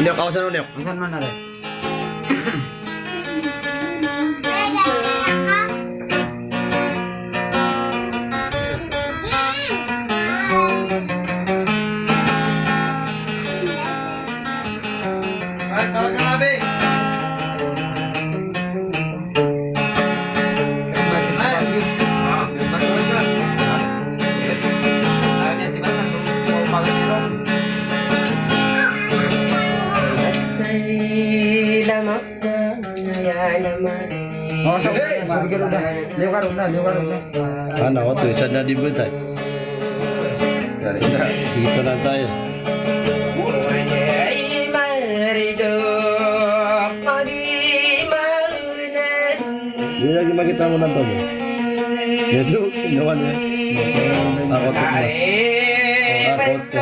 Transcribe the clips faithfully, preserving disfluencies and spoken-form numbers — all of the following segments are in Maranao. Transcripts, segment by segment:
Unyok, awasan, unyok. Awasan man, are. Ana, oto isa na di betay. Dari na. Di penantay. Di lagi makita mo nanto. Ya, do, nawan ya. Ako to na. Ako to.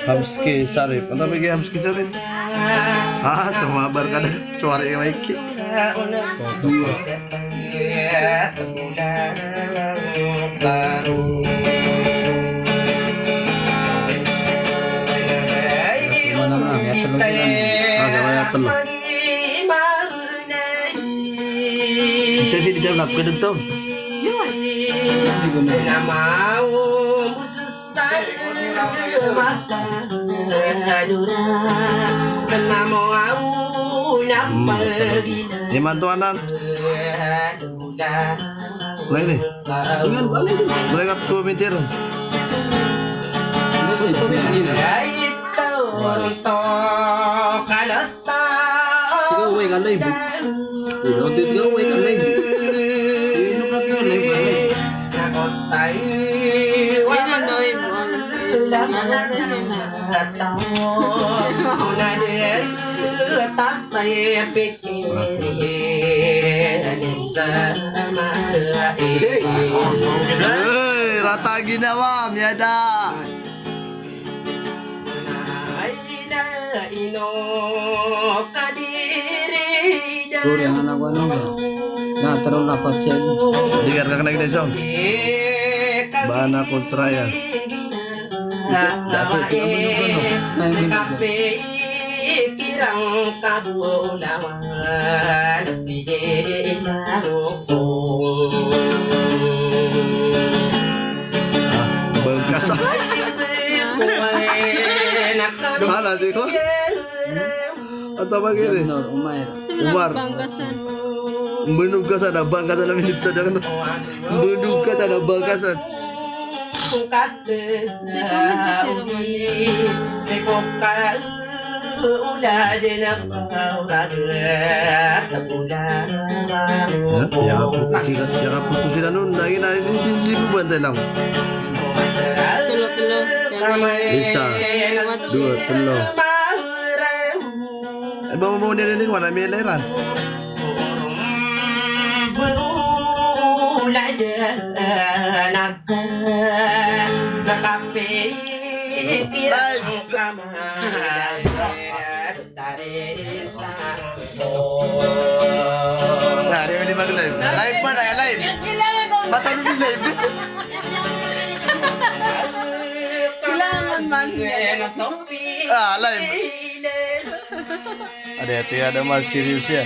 Hamski Sharif. Antaa ba i Hamski Sharif? Ah, so mabar ka da. Suara i Mike. Mana, mana, ya, telo sila. Ah, siapa ya, telo? Ito si di daw napkadagtong. Hmm. Imanto anan. Lain, eh. Mereka dua meter. Tiga way ka live. Tiga way ka live. Ino ka tiga live ka live. Ino na live. Hey, rata ginawa, miyada. Sorry, ang anak ko, ano ba? Na, taro na, patse. Di ka kakanig na isang. Bana kontra ya. Dati, ano ba yun, ano? Ay, hindi ko. Ah, bangkasa. Hala, di ko. Antaa ba ini? Umar. Umar. Bangkasan. Mbanug ka sa na bangkasan a minibtad aken. Mbanug ka sa na bangkasan. Di ko mabisa, Roman. Ya, ya, putus sila, ya, putus sila nun. Lagi na, ini, ini, ini, bantay lang. Telo, telo. Isa, dua, telo. Ay, ba mo muna rin, wala may leran. Ay. Na, di, di mag-live. Live ba na, live? Patalo di live. Kailangan man. Ah, live. Ada, ada, mas serius ya.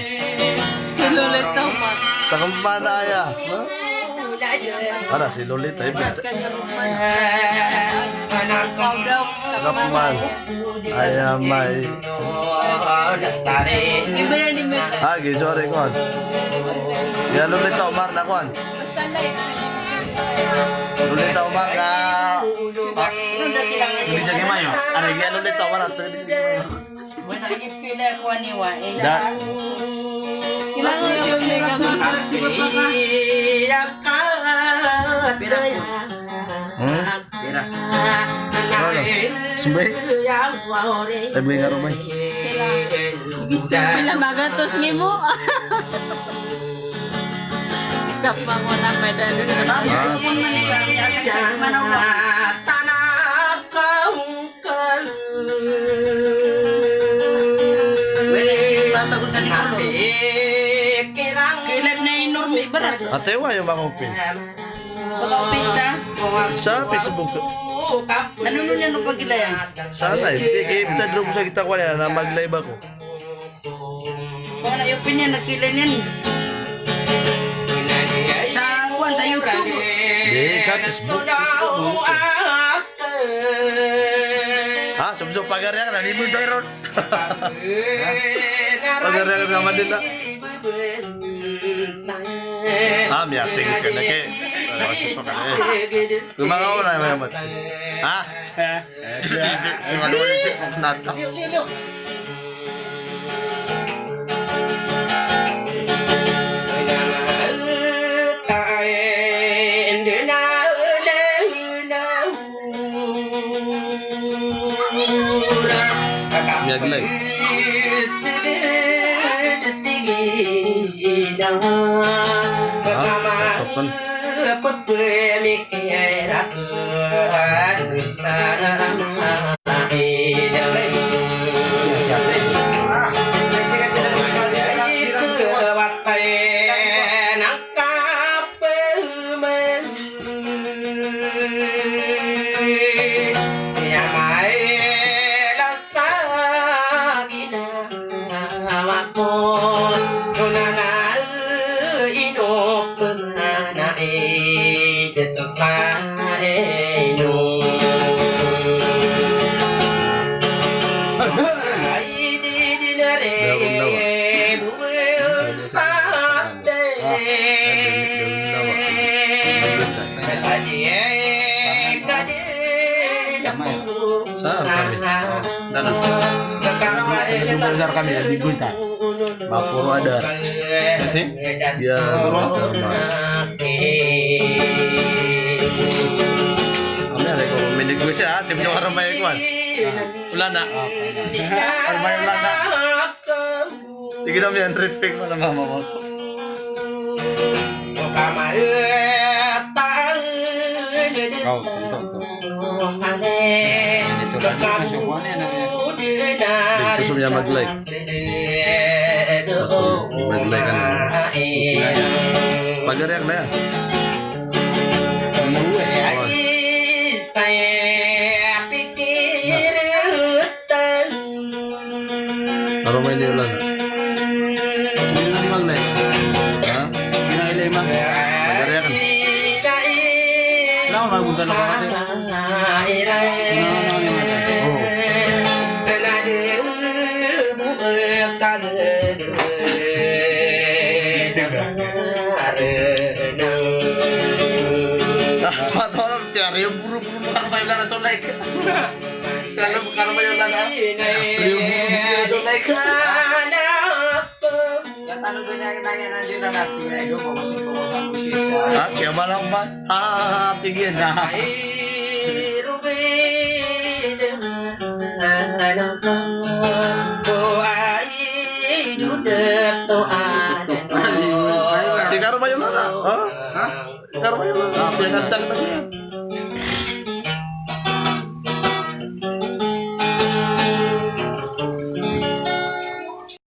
Si Lolita, Omar. Sa kemana ya? Hah? Ada si Lolita, ya. Mas kanya Roman. Sa kemana? Aya may. Ibrahim. Ah, gi, sorry, kuwan. Ya, Lolita Omar na, kuwan. Lolita Omar na. Hindi siya gimayo. Ano, ya, Lolita Omar na. Da. Kailangan mo yung mega man. Hmm? Pira? Ano? Sumbay? Ay, bay nga rumay. Pila? Pila magatos ngimo? Stop, manguna pa dyan. Ah. Ate, wa iyo mangopin. Sa? Sa Facebook. Ano nun yan ang pagkilala? Sa live. Di, di, kita dito sa kita ko na, na mag-live ako. Wala yung opinion na kila niyan. Sa, kuwan, sa YouTube. Di, sa Facebook. Ha? Sa, sa pagariya ka na, di mo tayo ron. Pagariya ka naman din na. Ah, miyaktig ka na ke. Ay, masusuka na eh. Gumagawa na yung mayamat. Ha? Miyaglay. Ah, open. Sa kami. Sa kami, ya, di gunta. Mapuro ada. Kasi? Ya, mapuro. Kami ada ko, minig ko siya, tim yung harap may kuwan. Wala na. Harap may wala na. Sige na, may unrepeat mo na mama mo. Ikaw, ito, ito. Ito lang, ito, ito. Ito, gusto niya mag-like. Mag-like ka na. Pag-react na yan. Ano, eh? Aro may di ulan. Hindi na di mag-live. Ha? Hindi na ilay mag- Magari akan. Wala ko, mabutan ako natin. Oo. Ah, matawag, tiyari yung buru-buru mo, ano ba yung lana, so like. Kalo, kalo ba yung lana? Yung buru-buru, so like. Ah, kaya malamang. Ah, tigil na. Si Karo ba yung lana? Ha? Ha? Si Karo ba yung lana? Si Karo ba yung lana?